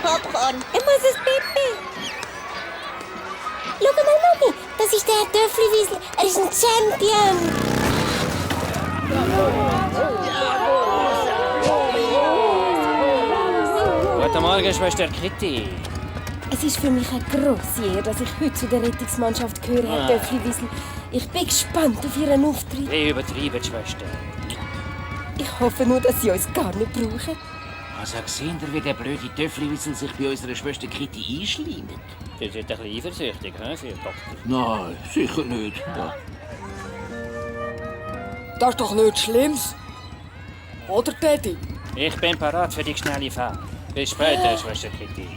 Popcorn. Ich muss ins Pipi. Schau mal, Mami. Das ist der Herr Töffliwiesel. Er ist ein Champion. Guten Morgen, Schwester Kitty. Es ist für mich eine grosse Ehre, dass ich heute zu der Rettungsmannschaft gehöre, Herr Töffliwiesel. Ich bin gespannt auf Ihren Auftritt. Wie übertrieben, Schwester. Ich hoffe nur, dass Sie uns gar nicht brauchen. Also sehen ihr, wie der blöde Töffliwiesel sich bei unserer Schwester Kitty einschleimt? Ihr seid ein bisschen eifersüchtig, Herr Doktor. Nein, sicher nicht. Ja. Das ist doch nichts Schlimmes. Oder, Teddy? Ich bin parat für die schnelle Fahrt. Bis später, Schwester Kitty.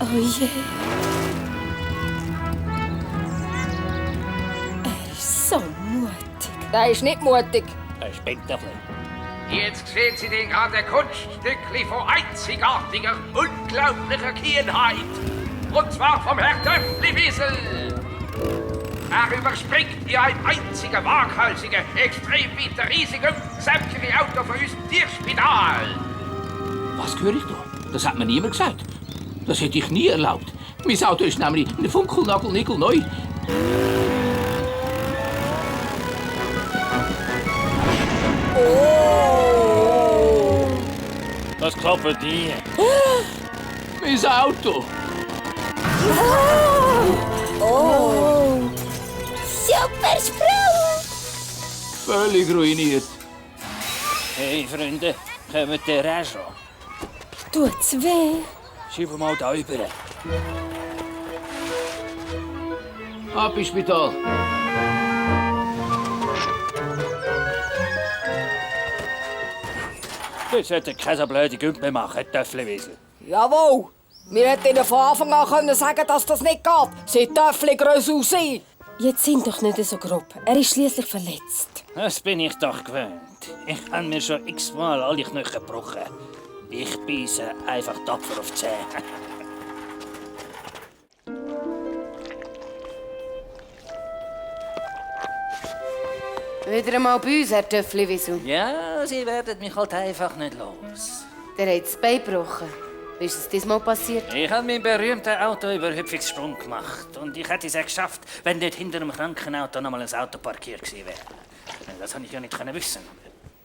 Oh je. Er ist so mutig. Der ist nicht mutig. Er spinnt doch nicht. Jetzt sehen Sie den gerade Kunststückli von einzigartiger, unglaublicher Kühnheit. Und zwar vom Herrn Töffliwiesel. Er überspringt wie ein einziger waghalsiger, extrem weiter riesigem, sämtliche Auto von unserem Tierspital. Was höre ich da? Das hat mir niemand gesagt. Das hätte ich nie erlaubt. Mein Auto ist nämlich ein Funkelnagelnickel neu. Was klappert hier? Mein Auto. Super Sprung. Völlig ruiniert. Hey, Freunde, kommt der auch schon? Tut's weh? Schieb mal da rüber. Ab ins Spital. Jetzt sollte keine blöde Gümpfe mehr machen, Töffliwiesel. Jawohl. Wir hätten Ihnen von Anfang an können sagen, dass das nicht geht. Sie dürfen größer sein. Jetzt sind doch nicht so grob. Er ist schließlich verletzt. Das bin ich doch gewöhnt. Ich habe mir schon x-mal alle Knochen gebrochen. Ich beiße einfach tapfer auf die Zähne. Wieder einmal bei uns, Herr Töffliwiesel. Ja, sie werden mich halt einfach nicht los. Der hat das Bein gebrochen. Wie ist es diesmal passiert? Ich habe meinen berühmten Autoüberhüpfungssprung gemacht. Und ich hätte es auch geschafft, wenn nicht hinter einem Krankenauto noch mal ein Auto parkiert gewesen wäre. Das konnte ich ja nicht wissen.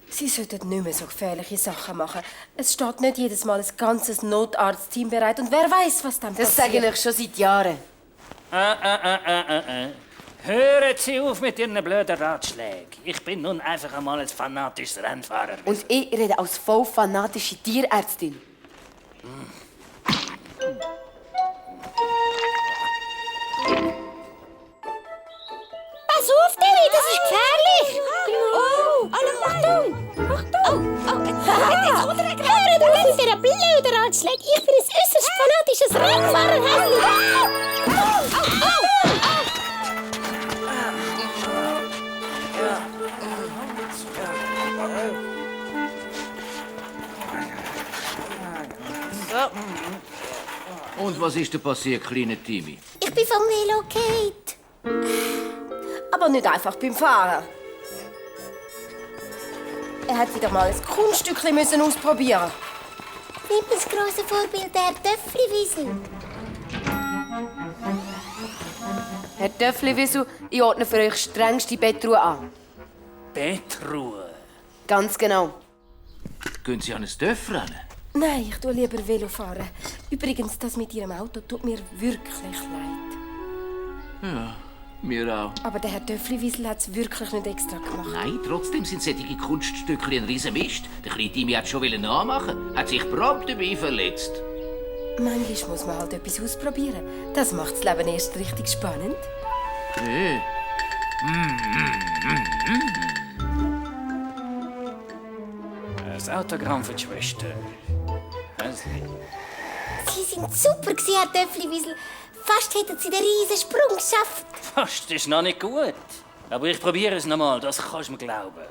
Sie sollten nicht mehr so gefährliche Sachen machen. Es steht nicht jedes Mal ein ganzes Notarztteam bereit. Und wer weiß, was dann Das passiert. sage ich euch schon seit Jahren. Hören Sie auf mit Ihren blöden Ratschlägen. Ich bin nun einfach einmal ein fanatisches Rennfahrer. Und ich rede als voll fanatische Tierärztin. Pass auf, Tilly, das ist gefährlich. Oh, Achtung. Achtung. Oh, jetzt kommt er gerade. Hört auf mit dieser blöden Ratschläge. Ich bin ein äußerst fanatisches Rennfahrer. Und was ist denn passiert, kleiner Timmy? Ich bin vom Velo gefallen. Aber nicht einfach beim Fahren. Er hat wieder mal ein Kunststückchen müssen ausprobieren. Lieblingsgrosse Vorbild, der Töffliwiesel. Herr Töffliwiesel, ich ordne für euch strengste Bettruhe an. Bettruhe. Ganz genau. Gehen Sie an ein Dörf rennen? Nein, ich tue lieber Velo fahren. Übrigens, das mit Ihrem Auto tut mir wirklich leid. Ja, mir auch. Aber der Herr Töffliwiesel hat es wirklich nicht extra gemacht. Nein, trotzdem sind solche Kunststückchen ein riesen Mist. Der kleine Timmy hat schon nachmachen, hat sich prompt dabei verletzt. Manchmal muss man halt etwas ausprobieren. Das macht das Leben erst richtig spannend. Hey. Ein Autogramm für die Schwester. Sie sind super, Herr Töffliwiesel. Fast hätten Sie den riesen Sprung geschafft. Fast ist noch nicht gut. Aber ich probiere es noch mal, das kannst du mir glauben.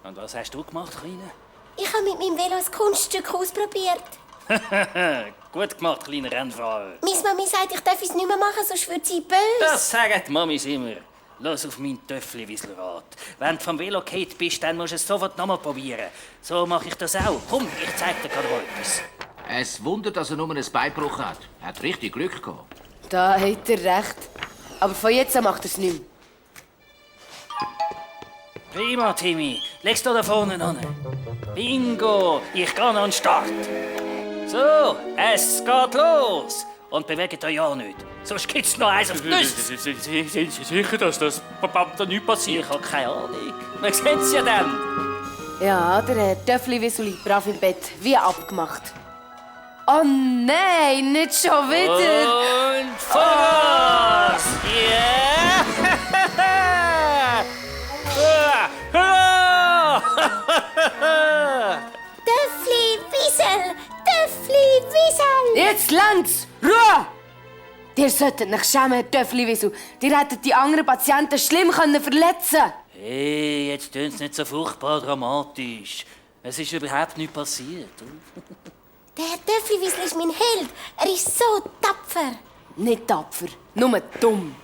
Und was hast du gemacht, Kleine? Ich habe mit meinem Velo ein Kunststück ausprobiert. Gut gemacht, kleiner Rennfahrer. Meine Mami sagt, ich darf es nicht mehr machen, sonst wird sie böse. Das sagen die Mamis immer. Los auf meinen Töffliwieselrat. Wenn du vom Velo gefallen bist, dann musst du es sofort noch mal probieren. So mache ich das auch. Komm, ich zeig dir gerade mal etwas. Ein Wunder, dass er nur einen Beinbruch hat. Er hat richtig Glück gehabt. Da hat er recht. Aber von jetzt an macht er es nicht mehr. Prima, Timmy. Leg's da vorne an. Bingo! Ich gehe an den Start. So, es geht los. Und bewegt euch ja nicht. Sonst gibt's noch eins auf die Nüsse. Sind Sie sicher, dass das da nichts passiert? Ich habe keine Ahnung. Wir sehen's ja dann. Ja, der Töffli-Wisuli brav im Bett, wie abgemacht. Oh nein, nicht schon wieder! Und Vollgas! Töffli Wiesel! Töffli Wiesel! Jetzt langt's! Ruhe! Ihr solltet euch schämen, Töffli-Wisel. Ihr hättet die anderen Patienten schlimm verletzen können. Hey, jetzt tun's nicht so furchtbar dramatisch. Es ist überhaupt nichts passiert. Der Herr Töffli Wiesel ist mein Held. Er ist so tapfer. Nicht tapfer, nur dumm.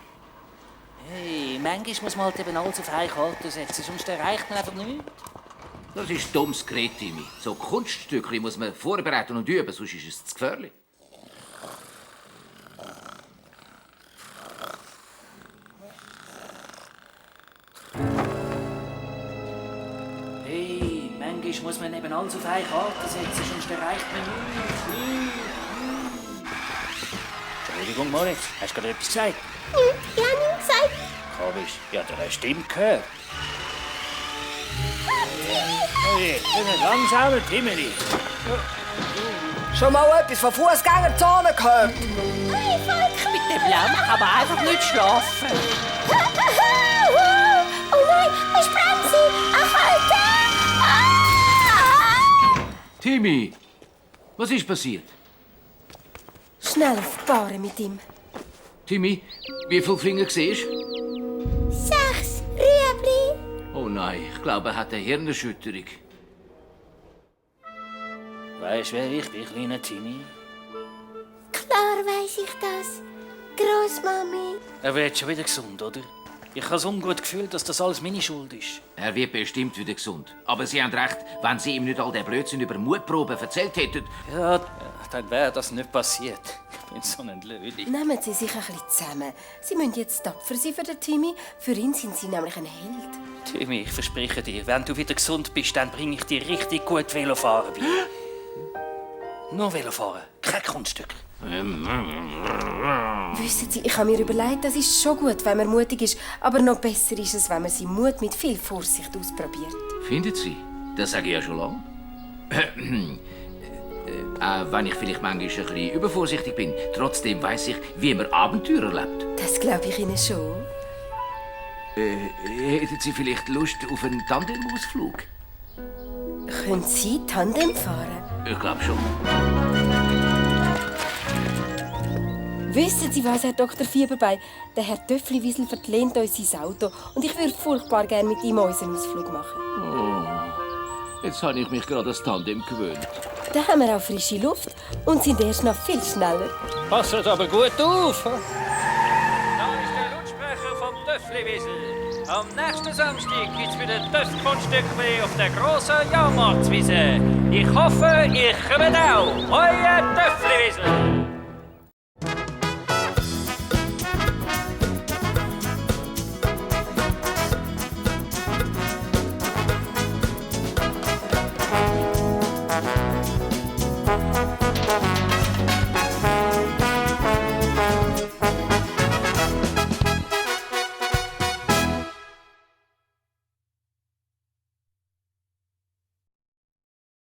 Hey, manchmal muss man halt eben alles auf eine Karte setzen, sonst erreicht man einfach nichts. Das ist dummes Gerät, Timmy. So Kunststückchen muss man vorbereiten und üben, sonst ist es zu gefährlich. Hey, manchmal muss man eben alles auf eine Karte setzen, sonst erreicht man nichts. Entschuldigung, Moritz, hast du gerade etwas gesagt? Ich habe ihm gesagt, Komisch, ja, du hast Stimme gehört. Hey, langsamer, Timmy. Schon mal etwas von Fußgängerzonen gehört? hey, Volker! Mit dem Lärm kann man einfach nicht schlafen. Oh nein, ich bremse! Ach, Alter! Timmy, was ist passiert? Schnell auf die Bahre mit ihm. Timmy, wie viele Finger siehst du? 6 Rüebli! Oh nein, ich glaube, er hat eine Hirnerschütterung. Weißt du, wer ich bin, kleiner Timmy? Klar weiss ich das. Grossmami. Er wird schon wieder gesund, oder? Ich habe so ein gutes Gefühl, dass das alles meine Schuld ist. Er wird bestimmt wieder gesund. Aber Sie haben recht, wenn Sie ihm nicht all den Blödsinn über Mutproben erzählt hätten. Ja, dann wäre das nicht passiert. Ich bin so ein Löli. Nehmen Sie sich ein bisschen zusammen. Sie müssen jetzt tapfer sein für den Timmy. Für ihn sind Sie nämlich ein Held. Timmy, ich verspreche dir, wenn du wieder gesund bist, dann bringe ich dir richtig gut Velofahren bei. Nur Velofahren, kein Kunststück. Wissen Sie, ich habe mir überlegt, das ist schon gut, wenn man mutig ist. Aber noch besser ist es, wenn man seinen Mut mit viel Vorsicht ausprobiert. Finden Sie? Das sage ich ja schon lange. Auch wenn ich vielleicht manchmal ein bisschen übervorsichtig bin, trotzdem weiss ich, wie man Abenteuer erlebt. Das glaube ich Ihnen schon. Hätten Sie vielleicht Lust auf einen Tandemausflug? Können Sie Tandem fahren? Ich glaube schon. Wissen Sie was, Herr Dr. Fieberbein? Der Herr Töffli-Wiesel verlehnt uns sein Auto und ich würde furchtbar gerne mit ihm unseren Ausflug machen. Jetzt habe ich mich gerade an das Tandem gewöhnt. Dann haben wir auch frische Luft und sind erst noch viel schneller. Passt aber gut auf. Da ist der Lautsprecher vom Töffli-Wiesel. Am nächsten Samstag gibt's wieder Töff-Kunststückchen auf der grossen Jahrmarktswiese. Ich hoffe, ihr kommt auch. Euer Töffli-Wiesel.